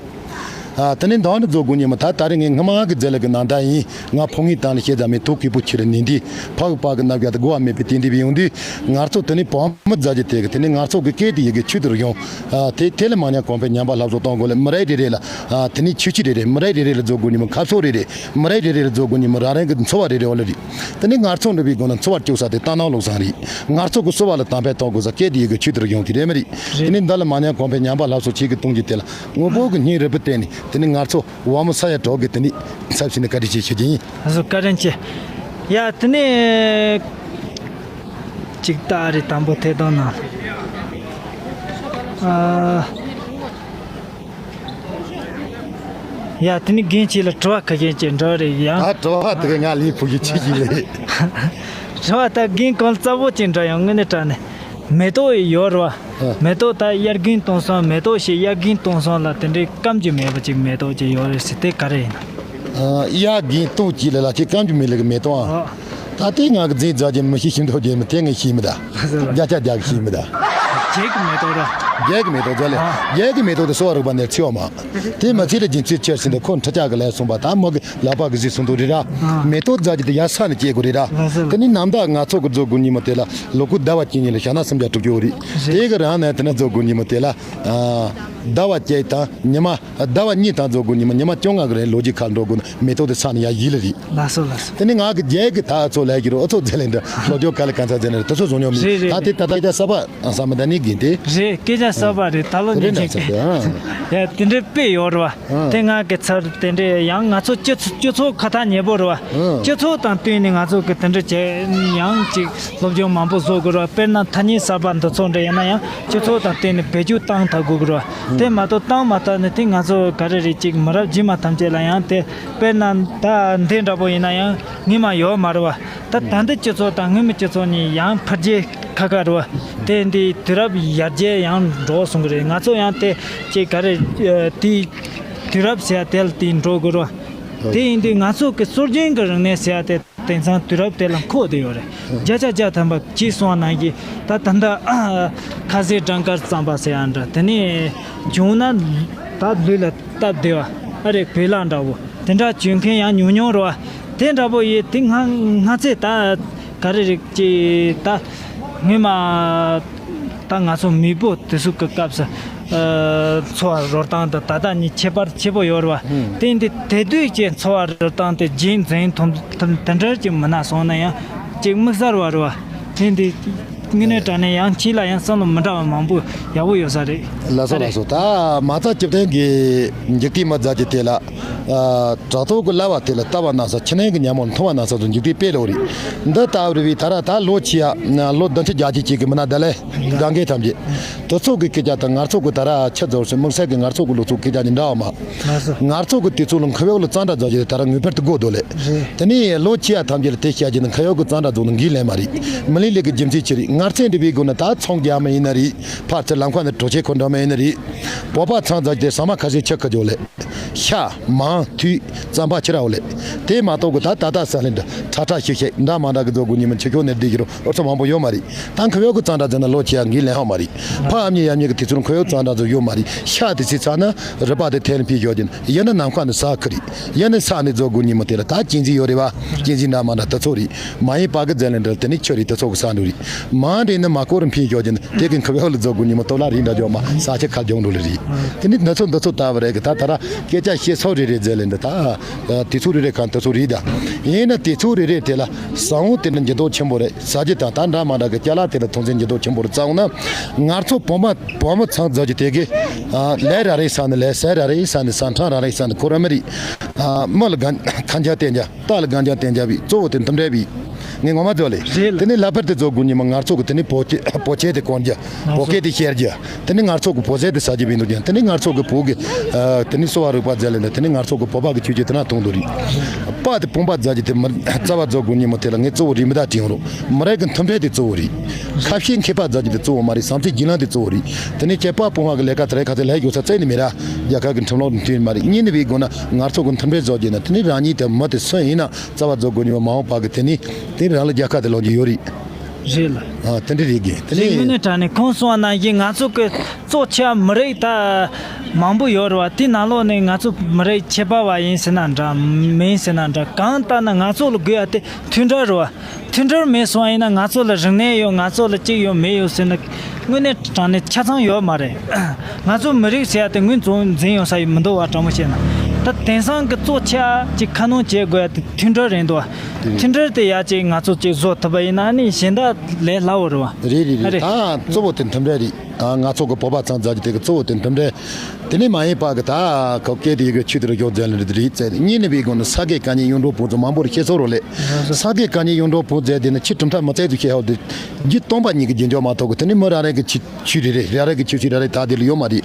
ཨ། དེ་ནས་འདང་ནི་རྫོགས་དགོས་ཉིན་མོ་ད་ད་རེས་ངས་སྔ་མ་གི་རྫས་ལ་གི་ནང་ད་ཡིན། ང་ཕོ་ངའི་སྟེང་ལ་བཤད་ཙམ་མེད། དུག་གི་པོ་ཁྱེར་ནས་འདི་ཕ་གི་པ་གི་རྣམ་རྒྱལ་དུ་གོ་བ་མེད་པའི་དེ་འདི་བས་ཡོང་དུས། ང་ཚོ་དེ་ནས་བོད་མི་རྫ་ཅི་དེ་གི་དེ་ནས་ང་ཚོ་གི་སྐད་དེ་ཡི་གེ་ཆུ་དུ་རུ་ཡོང་། ཨ། དེ་དེ་ལ་མ་ཉམས་གོང་འཕེལ་ཉམས་པ་སླར་གསོ་གཏོང་དགོས་ལ། མི་རིགས་རེ་རེ་ལ། ཨ། དེ་ནས་ཆུ་ཆུ་རེ་རེ། མི་རིགས་རེ་རེ་ལ་རྫོགས་དགོས་ཉིན་མོ་ཁ་ཕྱོགས་རེ་རེ། མི་རིགས་རེ་རེ་ལ་རྫོགས་དགོས་ཉིན་མོ་རང་རང་གི་འཚོ་བ་རེ་རེ་བ་ལ་རེད། དེ་ནས་ང་ཚོ་འདི་བས་དགོས་ན་འཚོ་བར་བཅུག་ས་དེ་ཏང་ནང་ལོག་སང་རེད། ང་ཚོ་གི་གསོ་བ་ལ་དམ་པའི་གཏོང་དགོས་ས་སྐད་དེ་ཡི་གེ་ཆུ་དུ་རུ་ཡོང་དེ་རེད་མི་རེད། དེ་ནས་འདི་ལ་མ་ཉམས་གོང་འཕེལ་ཉམས་པ་སླར་གསོ་ཆེ་གི་གཏོང་རྒྱུ་དེ་ལ་དངོས་པོ་གི་སྙིང་རུས་པའི་སྟེང་ནས་དེ་ནས་ང་ཚོ་བ་མོ་ས་ཡ་གྲོགས་ཀྱི་དེ་ནི་ཚབ་ཞུས་ནས་བཀའ་དྲིན་ཆེ་ཞུ་རྒྱུ་ཡིན། ཨ་ཟོ་བཀའ་དྲིན་ཆེ། ཡ་དེ་ནས་ཅིག་ལྟ་རེ་དང་པོ་ཐད་གཏོང་ནང་། ཨ། ཡ་དེ་ནས་རྒན་ཁྱེད་ལ་དྲི་བ་ཁ་ཤས་ཅིག་འདྲ་རེད་ཡ། ད་དྲི་བ་དེ་ག་ང་ལས་ཕུག་གི་ཆེ་གི་ལས། དྲི་བ་ད་རྒན་གང་རྩ་བོ་ཅིག་འདྲ་ཡང་དངོས་གནས་དྲང་གནས་མེ་ཏོག་ཡོད་རེད་བ། ཨ། མེ་ཏོག་ད་དབྱར་དགུན་སྟོན་སོང་། མེ་ཏོག་ཞིག་དབྱར་དགུན་སྟོན་སོང་ལ་དེ་འདྲའི་སྐམ་རྒྱུ་མེད་པ་ཅིག་མེ་ཏོག་ཅིག་ཡོད་རེད་ཟེར་དེ་ག་རེ་ཡིན་ན། ཨ། དབྱར་དགུན་སྟོན་གྱི་ལ་ལ་ཅིག་སྐམ་རྒྱུ་མེད་ལ་གི་མེ་ཏོག་ཨ། ཨ། ད་དེ་ང་གི་རྫིང་རྫ་ཅན་མི་ཤེས་ཤིང་ཐོག་རྒྱལ་མི་དེ་ངས་ཤེས་མི་ད། རྒྱ་ཆ་རྒྱ་གི་ཤེས་མི་ད། རྒྱལ་གི་མེ་ཏོག་ར། རྒྱལ་གི་མེ་ཏོག་རྫ་ལས། ཨ། རྒྱལ་གི་མེ་ཏོག་དེ་གསོ་བ་རིག་པ་ནས་ཚེ་བ་མ། དེ་མ་ཚེ་ལ་སྦྱིན་སྲེག་ཆེར་ཟིན་ཏེ་ཁོ་འཕྲུལ་ཆག་གི་ལས་གསུངས་པ་ད་མོ་གི་ལག་པ་གི་གཟི་སུང་དུ་རི་ར། ཨ། མེ་ཏོག་རྫ་ཅི་དེ་ཡ་ས་ནས་སྐྱེ་དགོས་རི་ར། ལགས་སོ་ལགས་སོ། དེ་ནི་ནམ་ཟླ་ང་ཚོ་གི་རྫོགས་དགོས་ཉིན་མོ་དེ་ལ་ལོ་ཀུ་ཟླ་བ་གཅིག་ཉིན་ལ་ཞག་ན་སུམ་བརྒྱ་དྲུག་ཅུ་རེད། རེད། དེ་གི་རང་ནས་དེ་ནས་རྫོགས་དགོས་ཉིན་མོ་དེ་ལ། ཨ། ཟླ་བ་གཅིག་དང་ཉི་མ། ཟླ་བ་གཉིས་དང་རྫོགས་དགོས་ཉིན་མོ་ཉི་མ་བཅོ་ལྔ་གི་རིང་ལོ་རྒྱུས་ཁ་འགྲོ་དགོས་ན་མེ་ཏོག་དེ་ས་ནས་ཡ་ཡིད་ལ་རེད། ལགས་སོ་ལགས་སོ། དེ་ནི་ང་གི་རྒྱལ་གི་ད་ཨ་ཚོ་ལས་ཀྱི་རོ་ཨ་ཚོ་རྫས་ལས་འདྲ་ལོ་རྒྱུས་ག་ལ་གང་ཚ་རྫས་ནས་དེ་ཚོ་བཟུང་མྱོང་མི་རེད། རེད་ད་རེད། དེ་ད་ད་ད་ས་བ་ཨ་ས་མི་ད་ནི་གིན་དེ། རེད། སྐད་ཆ་གསར་པ་རེད། ད་ལོ་དེ་ཉན་རེད་ཆེ། ན་ས་ཡ་དེ་འདྲའི་དཔེ་ཡོད་རེད་བ། ཨ། དེ་ང་གི་ཚར་དེ་འདྲའི་ཡང་ང་ཚོ་སྤྱི་ཚོ་སྤྱི་ཚོགས་ཁ་ཐག་ཉེ་པོ་རེད་བ། ཨ། སྤྱི་ཚོགས་དང་བསྟུན་ནས་ང་ཚོ་གི་དེ་འདྲ་བྱས་ཡང་ཅིག་སློབ་སྦྱོང་མང་པོ་བཟོ་དགོས་རེད་བ། དཔེར་ན་ཐ་སྙད་གསར་པ་འདི་ཚོ་འདྲ་ཡིན་ན་ཡང་སྤྱི་ཚོགས་དང་བསྟུན་ནས་བེད་སྤྱོད་བཏང་ཐུབ་དགོས་ཀྱི་རེད་བ། དེ་མ་གཏོགས་བཏང་མ་ཐུབ་ན་དེ་ང་ཚོ་ག་རེ་རེད་ཅིག་མི་རབས་རྗེས་མ་ཐམས་ཅད་ལ་ཡང་དེ་དཔེར་ན་ད་འདི་འདྲ་པོ་ཡིན་ན་ཡང་སྔོན་མ་ཡོད་མ་རེད་བ། ད་ད་ལྟ་སྤྱི་ཚོགས་དང་སྔོན་མའི་སྤྱི་ཚོགས་གཉིས་ཡང་འཕེལ་རྒྱས་ཁ་ཁ་རེད་བ། དེ་འདི་དུས་རབས་ཡར་རྒྱས་ཡང་འགྲོ་སོང་གི་རེད། ང་ཚོ་ཡང་དེ་ཅིག་ག་རེ་དེ་དུས་རབས་ཟེར་ཡ་དེ་ལ་དེ་འགྲོ་དགོས་རེད་བ། དེ་ཡིན་དུས་ང་ཚོ་གི་སྲོལ་རྒྱུན་གྱི་རིག་གནས་ཟེར་ཡ་དེ་དེང་སང་དུས་རབས་དེ་ལ་འཁོད་བསྡད་ཡོད་རེད། བརྒྱ་ཆ་བརྒྱ་ཐམ་པ་ཅིག་སོང་ནང་གི་ད་ད་ལྟ་ཁ་ཟས་སྦྲང་དཀར་རྩམ་པ་ཟེར་ཡ་འདྲ། དེ་ནས་བྱུང་ན་ད་ལུས་ལ་སྟབས་བདེ་བ་ཨ་རེ་བོད་ལྭ་འདྲ་བོ་དེ་འདྲ་བྱུང་མཁན་ཡང་ཉུང་ཉུང་རེད་བ། དེ་འདྲ་པོ་ཡིན་དེ་སྔ་སྔ་ཚེ་ད་ག་རེ་རེད་ཅེ་ད་སྔོན་མ་ད་ང་ཚོ་མེས་པོ་དེ་ཚོ་གི་སྐབས་སུ་འཚོ་བ་རོལ་སྟངས་དང་ད་ལྟ་གཉིས་ཁྱད་པར་ཆེ་པོ་ཡོད་རེད་བ། དེ་འདི་དེ་དུས་ཀྱི་འཚོ་བ་རོལ་སྟངས་དེ་རྗེས་འཛིན་ཐུབ་ཐུབ་དེ་འདྲ་ཅིག་མི་སྣ་སོང་ན་ཡང་ཅིག་དམིགས་བསལ་བ་རེད་བ། དེ་འདི་དངོས་གནས་དྲང་གནས་ཡང་ཁྱེད་ལ་ཡང་བསམ་བློ་མི་འདྲ་བ་མང་པོ་ཡག་པོ་ཡོད་ས་རེད། ལགས་སོ་ལགས་སོ། ད་མ་རྩ་བཅུ་བདུན་གི་འཇིག་རྟེན་མི་མཛའ་གི་དེ་ལ། ཨ། དྲ་ཐོག་གི་གླ་བ་དེ་ལ་ལྟ་བ་གནང་ས་ཕྱི་ནང་གི་ཉམས་མྱོང་མཐོང་བ་གནང་ས་ཚོ་འཇིག་རྟེན་དཔེ་ལོ་རེད། འདི་ལྟ་བུ་རེད་བས་ད་ར་ད་ལོ་ཆེ་ཡ་ལོ་བདུན་ཅུ་བརྒྱད་ཅུ་ཅིག་གི་མི་སྣ་ད་ལས་དགའ་མཁན་ཐམས་ཅད་དེ་ཚོ་གི་སྐད་ཆ་དང་ང་ཚོ་གི་ད་ར་ཆ་ཚོར་སོང་དམིགས་བསལ་གི་ང་ཚོ་གི་ལོ་ཚོ་སྐད་ཆ་ནི་འདྲ་བ་མ། ང་ཚོ་གི་དེ་ཚོ་ལ་ཁ་ཡོག་ལ་གཙང་སྦྲ་རྫོགས་རྗེས་ད་ར་ངེས་པར་དུ་དགོས་འདུག་ལས། དེ་ནས་ལོ་ཆེ་ཡ་ཐམས་ཅད་ལ་དེ་བཤད་རྒྱུ་ནི་ཁ་ཡོག་གི་གཙང་སྦྲ་རྫོགས་ནི་འགིག་ལས་མ་རེད། མི་ལི་ལི་གི་རྒྱུ་མཚན་ཆེ་རེད། ཚན་འདི་བའི་སྒོ་ནས་ད་ཚོང་རྒྱག་མི་ཡིན་ན་རེད། ཕར་ཚུར་ལམ་ཁ་ནས་གྲོ་ཆས་ཁོ་འདྲ་མི་ཡིན་ན་རེད། བོད་པ་ཚང་ཚང་དེ་ཟ་མ་ཁ་ཤས་ཆག་ཁ་འཇོག་ལས། ཤ། མང་། ཐུད། རྩམ་པ་ཁྱི་ར་བ་ལས། དེ་མ་གཏོགས་གི་ད་ད་ད་ས་ལེན་འདྲ་ཁྲ་ཁྲ་ཤིག་ཤིག་འདྲ་མ་འདྲ་གི་རྫོགས་དགོས་ཉི་མ་ཆུ་ཁྱོག་ནས་བསྡད་ཀྱི་རོ། ཨོ་ཚོ་མང་པོ་ཡོད་མ་རེད། ད་ཁོ་ཡོད་གི་གཙང་སྦྲ་ཟེར་ན་ལོ་ཆེ་ཡ་འགི་ལེན་ཧ་མ་རེད། ཕ་ཨ་མྱེས་ཡ་མྱེས་གི་དེ་ཚོར་ཁོ་ཡོད་གཙང་སྦྲ་ཚོ་ཡོད་མ་རེད། ཤ་དེ་ཚི་ཚ་ན་རི་པ་དེ་ཐལ་ཕི་ཡོད་ཀྱིན་ཡ་ན་ནམ་མཁའ་ནས་ས་ཁི་རེད། ཡ་ན་ས་ནས་རྫོགས་དགོས་ཉི་མ་དེ་ལ་ད་གཅན་གཟན་ཡོད་རེད་བ། གཅན་གཟན་འདྲ་མ་འདྲ་དེ་ཚོ་རེད། མ་ཡིན་པ་གི་ཟེར་ལེན་འདྲ་དེ་ནི་ཁྱོད་རེད། དེ་ཚོ་གི་ས་འདྲ་རེད། མ་འདྲེ་ནི་མ་ཀོ་རི་ཕི་ཡོད་ཀྱིན་དེ་གི་ཁི་བེ་ཧོ་ལ་རྫོགས་དགོས་ཉི་མ་ཏོ་ལ་རེད་འདྲ་ཇོ་མ་ས་ཆ་ཁ་རྒྱང་འགྲོ་ལ་རེད། དེ་ནི་འདི་ཚོ་འདི་ཚོ་ལྟ་བ་རེད་གི་ད་ད་ར་སྐད་ཆ་བཤད་ཚོ་རེ་རེ་ཟེར་ལེན་འདྲ་ད། དེ་ཚོ་རེ་རེ་གང་དེ་ཚོ་རེ་ད། ཡིན་ན་དེ་ཚོ་རེ་རེ་དེ་ལ་ས་བོན་དེ་ནི་འགྱུར་ལྡོག་ཆེན་པོ་རེད། ཟ་རྒྱུ་དང་ད་འདྲ་མ་འདྲ་གི་ཅ་ལག་དེ་ལ་ཐོན་ཚེ་འགྱུར་ལྡོག་ཆེན་པོ་རེད། རྩ་བ་ན་ང་ཚོ་བོད་མ་བོད་མི་ཚང་ཟ་རྒྱུ་དེ་གི་ལས་ར་རེ་ས་ནི་ལས་ཟས་ར་རེ་ས་ནི་ཟ་འཕྲང་ར་རེ་ས་ནི་ཁོ་ར་མི་རེད། མི་ལ་གང་གང་ཇ་བསྟན་ཇ་རྟ་ལ་གང་ཇ་བསྟན་ཇ་བི་གཙོ་བོ་དེ་འཐུམ་འདྲ་བི་ངས་ངོ་མ་ཚོ་ལས། རེད་ལ། དེ་ནི་ལྷག་པར་དུ་རྫོགས་དགོས་ཉི་མ་ང་ཚོ་གི་དེ་ནི་བོད་ཆས་བོད་ཆས་དེ་གོན་རྒྱུ་བོད་སྐད་དེ་བཤད་རྒྱུ། དེ་ནི་ང་ཚོ་གི་བོད་ཟས་དེ་ཟ་རྒྱུ་བི་འདུག་ཀྱང་དེ་ནི་ང་ཚོ་གི་བོད་གི་དེ་ནི་གསོ་བ་རིག་པ་ཟེར་ལེ་འདྲ་དེ་ནི་ང་ཚོ་གི་བོད་པ་གི་ཆོས་ཀྱི་དེ་ན་མཐོང་འདུག་རེད། པ་དེ་བུམ་པ་ཟ་རྒྱུ་དེ་མི་རྩ་བ་རྫོགས་དགོས་ཉི་མ་དེ་ལ་ངས་གཙོ་བོ་རེད་མི་ད་དྲིན་རོ། མི་རིགས་གི་མཐུན་སྒྲིལ་དེ་གཙོ་བོ་རེད། ཁ་བཤད་མཁས་པ་ཟ་རྒྱུ་དེ་གཙོ་བོ་མ་རེད། བསམ་ཚུལ་བརྗེ་ལམ་དེ་གཙོ་བོ་རེད། དེ་ནི་ཁྱེད་པ་བུམ་པ་གི་ལས་ཀ་དེ་རེད་ཁ་ཚེ་ལས་ཡོད་ས་བཙལ་ནི་མི་ར། རྒྱལ་ཁབ་གི་ཁྲིམས་ལུགས་དེ་མཐུན་མ་རེད། གཉིས་ནི་བའི་སྒོ་ན་ང་ཚོ་གི་མཐུན་སྒྲིལ་བཟོ་རྒྱུ་ན་དེ་ནི་རང་ཉིད་དེ་མི་དེ་སུ་ཡིན་ན་རྩ་བ་རྫོགས་དགོས་ཉི་མ་མ་འོངས་པ་གི་དེ་ནི་དེ་རང་ལ་རྒྱལ་ཁ་དེ་ལོག་རྒྱུ་ཡོད་རེད། རེད་ལ། ཨ་དེ་འདྲ་རེད་གི་དེ་རེད། ནི་དངོས་གནས་དྲང་ནས་ཁོང་གསུངས་པ་ནང་བཞིན་ང་ཚོ་གི་གཙོ་ཆེ་བ་མི་རིགས་ད་མང་པོ་ཡོད་རེད་བ། དེ་ནང་ལོགས་ནས་ང་ཚོ་མི་རིགས་ཁྱད་པར་བ་ཡིན་ཟེར་ན་འདྲ་མིན་ཟེར་ན་འདྲ་གང་ལྟར་ན་ང་ཚོ་ལ་དགོས་ཡ་དེ་མཐུན་སྒྲིལ་རེད་བ། མཐུན་སྒྲིལ་མེད་སོང་བ་ཡིན་ན་ང་ཚོ་ལ་རིག་གནས་ཡོད་ང་ཚོ་ལ་གཅིག་ཡོད་མེད་ཡོད་ཟེར་ན་དངོས་གནས་དྲང་ནས་ཆ་ཚང་ཡོད་མ་རེད། ང་ཚོ་མི་རིགས་ཟེར་ཡ་དེ་ངོས་འཛིན་འཛིན་ཡོང་ས་ཡོད་མི་འདུག་བ། དྲང་མོ་བཤད་ན་ད་དེང་སང་གི་གཙོ་ཆེ་བ་ཅིག་ཁ་སྣོན་བྱེད་དགོས་ཡ་དེ་མཐུན་སྒྲིལ་རེད་འདུག་བ། མཐུན་སྒྲིལ་དེ་ཡ་ཅིག་ང་ཚོ་ཅིག་བཟོ་ཐུབ་པ་ཡིན་ན་ནི་གཞན་དག་ལས་སླ་བོ་རེད་བ། རེད་རེད་རེད། རེད། ད་གཙོ་བོ་དེ་མཐུན་སྒྲིལ་རེད། ཨ་ང་ཚོ་གི་བོད་པ་ཚང་མཛད་རྒྱུ་དེ་གི་གཙོ་བོ་དེ་མཐུན་སྒྲིལ། དེ་ནས་མ་ཡིན་པ་གི་ད་ཁོ་སྐད་དེ་ཡི་གི་ཆུ་དེ་རུ་ཞོག་མཛད་ལ་རེད་རེད་ཟེར། གཉིས་ནི་བའི་སྒོ་ནས་ས་དགེ་བཀའ་རྙིང་གཡུང་དྲུང་བོན་ཚོ་མང་པོར་བཤད་སྲོལ་རོ་ལས། ས་དགེ་བཀའ་རྙིང་གཡུང་དྲུང་བོན་མཛད་དེ་ནི་ཆི་གྲུབ་མཐའ་མི་བཙལ་དུ་བཤད་ཧོ་དེ། རྒྱུ་སྟོང་པ་ཉིད་ཀྱི་རྒྱུ་འཇོག་མ་ཐོག་གི་དེ་ནི་མི་རང་རང་གི་ཆུ་ཆུ་རེ་རེ་རང་རང་གི་ཆུ་ཆུ་རེ་རེ་ད་དེ་ལ་ཡོད་མ་རེད།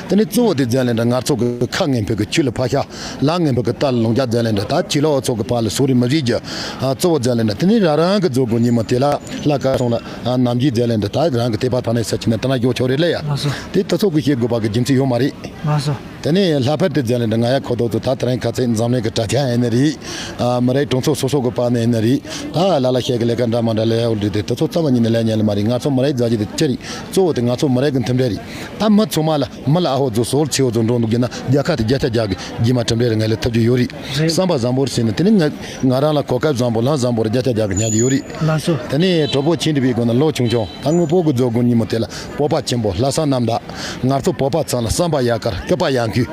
དེ་ནི་གཙོ་བོ་དེ་མཛད་ལ་འདྲ་ང་ཚོ་གི་ཁ་ངན་ཕོད་གི་ཆུ་ལ་ཕ་ཤ། ལ་ངན་པ་གི་རྟ་ལ་ལོང་རྒྱག་མཛད་ལེན་འདྲ་ད་བྱིས་ལོ་ཚོ་གི་བར་ལ་སོ་རི་མི་བཟོས་རྒྱུ། ཨ་གཙོ་བོ་མཛད་ལེན་འདྲ་དེ་ནི་རང་རང་གི་རྫོགས་དགོས་ཉི་མ་དེ་ལ་ལྷ་དཀར་སོང་ལ་ཨ་ནམ་རྒྱུན་མཛད་ལེན་འདྲ་ད་རང་གི་དད་པ་ཐ་ནས་ས་ཆེ་ན་ད་ན་ཡོ་ཆོ་རེ་ལེ་ཡ། ལགས་སོ། དེ་ད་ཚོ་གི་ཤེས་དགོས་པ་གི་རྒྱུ་མཚན་ཡོད་མ་རེད། ལགས་སོ། དེ་ནས་ལྷག་པར་དུ་མཛད་ལེན་འདྲ་ང་ཡ་ཁོ་ཐོག་ཚོ་ད་དེ་རིང་ཁ་ཚེ་འཛམ་གླིང་གི་དྲ་རྒྱ་ཡིན་ནི་རེད། ཨ་མི་རིགས་གྲོང་ཚོ་སོ་སོ་གི་བར་ནས་ཡིན་ནི་རེད། ད་ལ་ལ་ཤེས་གི་ལས་ཀ་འདྲ་མ་འདྲ་ལས་ཡ་འོ་འདྲ་དེ་ད་ཚོ་རྩ་བ་ཉིད་ནས་ལས་ཉན་ལ་མ་རེད། ང་ཚོ་མི་རིགས་མཛད་རྒྱུ་དེ་ཅི་རེད། གཙོ་བོ་དེ་ང་ཚོ་མི་རིགས་གི་མཐུན་སྒྲིལ་རེད། ད་མི་ཚང་མ་ལ་མི་ལ་ཨ་ཧོ་ཚོ་སོལ་ཆེ་བོ་ཚོ་འགྲོ་འདུག་གི་ན་རྒྱལ་ཁབ་དེ་བརྒྱ་ཆ་བརྒྱ་གི་རྗེས་མ་གྲུབ་འབྲས་རེ་ང་ལ་ཐོབ་རྒྱུ་ཡོད་རེད། རེད། བསམ་པ་བཟང་པོར་བྱས་ནས་དེ་ནི་ང་ང་རང་ལ་གོ་སྐབས་བཟང་པོ་ལམ་བཟང་པོར་བརྒྱ་ཆ་བརྒྱ་གི་ཉར་རྒྱུ་ཡོད་རེད། ལགས་སོ། དེ་ནས་གྲོགས་པོ་ཆེན་འདི་བའི་སྒོ་ནས་ལོ་ཆུང་ཆུང་ད་དངོས་པོ་གི་རྫོགས་དགོས་ཉིན་མོ་དེ་ལ་སྤོབས་པ་ཆེན་པོ་ལྷག་བསམ་རྣམ་དག་ང་ཚོ་བོད་པ་ཚང་ལ་བསམ་པ་ཡག་གར་སྐུད་པ་ཡག་མཁས།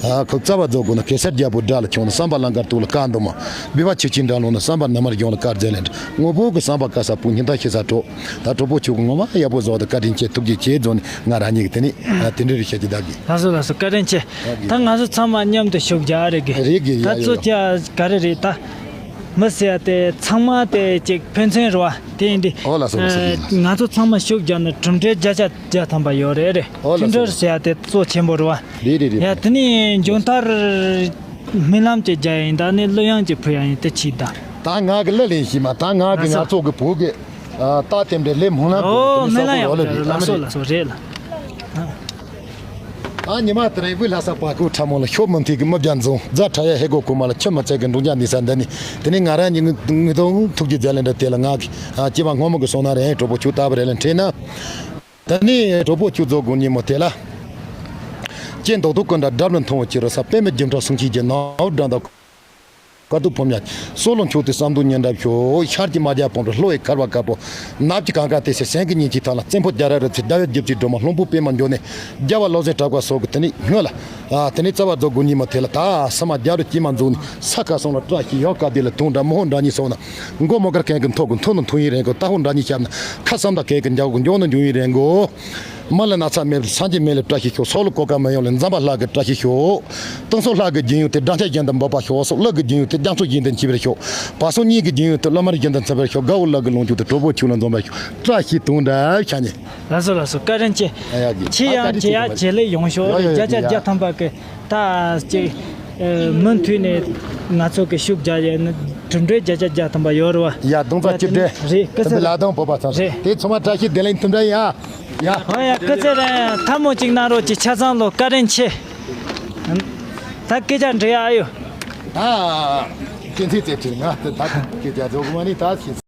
ཨ་ཁོ་རྩ་བ་རྫོགས་དགོས་ན་གེ་སར་རྒྱལ་པོ་དགྲ་ལ་མཆོང་ན་བསམ་པ་ལང་ཀར་དུག་ལ་བཀག་འདུག་མ། སྦས་པ་ཆུ་ཆེན་འགྲམ་ལོག་ན་བསམ་པ་ནམ་མར་གཞུང་ལ་དཀར་མཛད་ལེན་འདྲ་དངོས་པོ་གི་བསམ་པ་དཀར་ས་བུ་སྙིང་ཐག་ཤི་ས་གྲོགས། ད་གྲོགས་པོ་ཆུ་གི་ངོ་མ་ཡག་པོ་བཟོ་བ་དང་བཀའ་དྲིན་ཆེ་ཐུགས་རྗེ་ཆེ་རྫོགས་ནས་ང་རང་ཉིད་ཀྱི་དེ་ནས་དེ་འདྲ་རེ་བཤད་ཀྱི་བདག་གི། ལགས་སོ་ལགས་སོ་བཀའ་དྲིན་ཆེ། ད་ང་ཚོ་ཚང་མ་མཉམ་དུ་ཤུགས་རྒྱག་རེད་གི། རེད་གི། ད་ཡ་ཡ་གཙོ་ཡ། ཆེ་ག་རེ་རེད་ད། མི་ཟེར་ཡ་དེ་ཚང་མ་དེ་ཅིག་ཕན་ཚུན་རེད་བ། དེ་ཡིན་དུས། ཨོ་ལགས་སོ་ལགས་སོ་ལགས་སོ། ང་ཚོ་ཚང་མ་ཤུགས་རྒྱག་ན་གྲུབ་འབྲས་བརྒྱ་ཆ་བརྒྱ་ཐམ་པ་ཡོད་རེད་རེད། ཨོ་ལགས་སོ། མཐུན་སྒྲིལ་ཟེར་ཡ་དེ་གཙོ་ཆེན་པོ་རེད་བ། རེད་རེད་རེད། ཡ་དེ་ནས་མཇུག་མཐར་སྨོན་ལམ་ཅིག་རྒྱག་ཡིན་ད་ནི་གླུ་དབྱངས་ཅིག་ཕུལ་ཡ་ཡིན་དེ་ཕྱིས་ད། ད་ང་གི་གླུ་ལེན་ཤིག་མ་ད་ང་གི་ལགས་སོ། ང་ཚོ་གི་བོད་གི་ཨ་རྟགས་དེ་འདྲའི་ལས་སྨོན་ལམ་ཨོ་དེ་ནི་སྨོན་ལམ་ཡག་པོ་ཡོད་ལ་རེད། ལགས་སོ་ལགས་སོ་རེད་ལ། ཨ་ཉི་མ་དེ་རིང་བོད་ལྷ་ས་བར་སྐོར་ཁྲ་མོ་ལ་ཤོག་མུ་མཐུད་ཀྱི་མི་བརྒྱ་འཛོམས་རྫ་ཁྲ་ཡ་ཧེ་གོ་ཁུ་མ་ལ་ཆུ་མི་ཚད་ཀྱི་འབྲོང་རྒྱ་འདི་ས་འདི་ནི་དེ་ནི་ང་རང་ཉིད་ངུ་ངུ་དོང་ཐུགས་ཀྱི་མཛད་ལེན་འདྲ་དེ་ལ་ང་གི་ཨ་སྐྱེ་བ་སྔོན་མ་གི་སོང་ན་རེད་གྲོགས་པོ་ཆུ་ལྟ་བུ་རེད་ལ་འཕྲད་ན། དེ་ནི་གྲོགས་པོ་ཆུ་རྫོགས་དགོས་ཉིན་མོ་དེ་ལ། ཀྱེ་མདོག་མདོག་ཀུན་འདྲ་འདྲ་མི་མཐོང་བ་ཅི་རུ་ས་པད་མའི་རྒྱུ་འཕྲུལ་གསུང་ཆོས་ཀྱི་ནང་འདྲ་འདྲ། དཀའ་སྡུག་ཕོ་ཉ་སོ་ལོ་མཆོག་དེ་བསམ་དོན་ཉན་འདྲ་ཤོག་ཤར་གྱི་མ་རྒྱ་བོང་རུ་ལྷོ་ཡི་ཁར་བ་དཀར་པོ། ནབ་ཀྱི་གང་ག་དེ་སེ་སེང་གི་ཉིན་གྱི་ཐང་ལ་བཙན་པོ་རྒྱ་ར་རུ་ཚེ་ཟླ་བའི་རྒྱབ་ཀྱི་སྒྲོལ་མ་ལྷུན་པོ་པད་མ་འགྱོ་ནས་རྒྱལ་བ་བློ་སེང་གྲགས་པ་སོགས་ཀྱི་དེ་ནི་སྔོན་ལ། ཨ་དེ་ནི་རྩ་བ་རྫོགས་དགོས་ཉིན་མོ་དེ་ལ་ད་ས་མ་རྒྱ་རུ་སྐྱེས་མ་འཛུགས་ནས་ས་ཁ་སོང་ལ་བཀྲ་ཤིས་ཡོད་ཀ་དེ་ལ་དུང་འདྲ་མོ་ཧོ་འདྲ་གཉིས་སོང་ན་མགོ་མོ་དཀར་མཁན་གྱི་མཐོ་གི་མཐོ་ནི་མཐོ་ཡིན་རེད་གོ་ད་ཧོ་འདྲ་གཉིས་ཤར་ན་ཁ་བསམ་དང་མཁན་གྱི་འཇའ་གི་འཇོག་ནི་འཇུག་ཡིན་རེད་གོ་མི་ལ་ན་ཚ་མེད་པར་སངས་རྒྱས་མེད་ལ་བཀྲ་ཤིས་ཤོག་སྲོག་ལ་གོ་སྐབས་མི་ཡོང་ལ་འཛམ་བུ་གླིང་གི་བཀྲ་ཤིས་ཤོག་དུང་སོ་ལྷ་གི་རྒྱུན་ཡོད་དེ་སྦྲང་ཆ་གཞན་དུ་འབབ་པ་ཤོག་སོགས་ཀླུ་གི་རྒྱུན་ཡོད་དེ་རྒྱ་མཚོ་བཞིན་དུ་འཆི་བར་ཤོག་བ་སོ་གཉིས་ཀྱི་རྒྱུན་ཡོད་དེ་ཀླུ་དམར་བཞིན་དུ་འཚེར་བར་ཤོག་དགའ་བོ་ལག་གི་ལོངས་སྤྱོད་དེ་གྲོགས་པོ་ཆུ་ལ་འཛོམས་པར་ཤོག་བཀྲ་ཤིས་དུང་འདྲ་ཤ་ཉེ། ལགས་སོ་ལགས་སོ་བཀའ་དྲིན་ཆེ། ཡ་ཡ་གི་ཆེ་ཡང་ཆེ་ཡ་བརྗེ་ལེ་ཡོང་ཤོག་ཡ་ཡ་བརྒྱ་ཆ་ཡ་བརྒྱ་ཐམ་པ་གི་ད་ཅིག་མུ་མཐུད་ནས་ང་ཚོ་གི་ཤུགས་རྒྱག་ཡས་ནི་གྲུབ་འབྲས་བརྒྱ་ཆ་བརྒྱ་ཐམ་པ་ཡོད་རེད་བ། ཡ་རྡུང་རྩ་གཅིག་སྒྲིལ་རེད། སྐུ་ཚེ་ལ་དང་བོད་པ་ཚང་རེད། དེ་ཚང་མ་བཀྲ་ཤིས་བདེ་ལེགས་འཐུམ་འདྲ་ཡིན་ཨ། ཡ། ཧོ་ཡ། སྐུ་ཚེ་རིང་། ཐལ་མོ་གཅིག་གནང་རོགས་གྱིས། ཆ་ཚང་ལོ་བཀའ་དྲིན་ཆེ། ད་སྐད་ཆ་འདྲི་ཡ་ཨ་ཡོ། ད་སྐད་ཆ་རྩེ་ཁྲིད་ང་ད་ད་སྐད་ཆ་རྫོགས་མ་ནི་ད་ཤེས།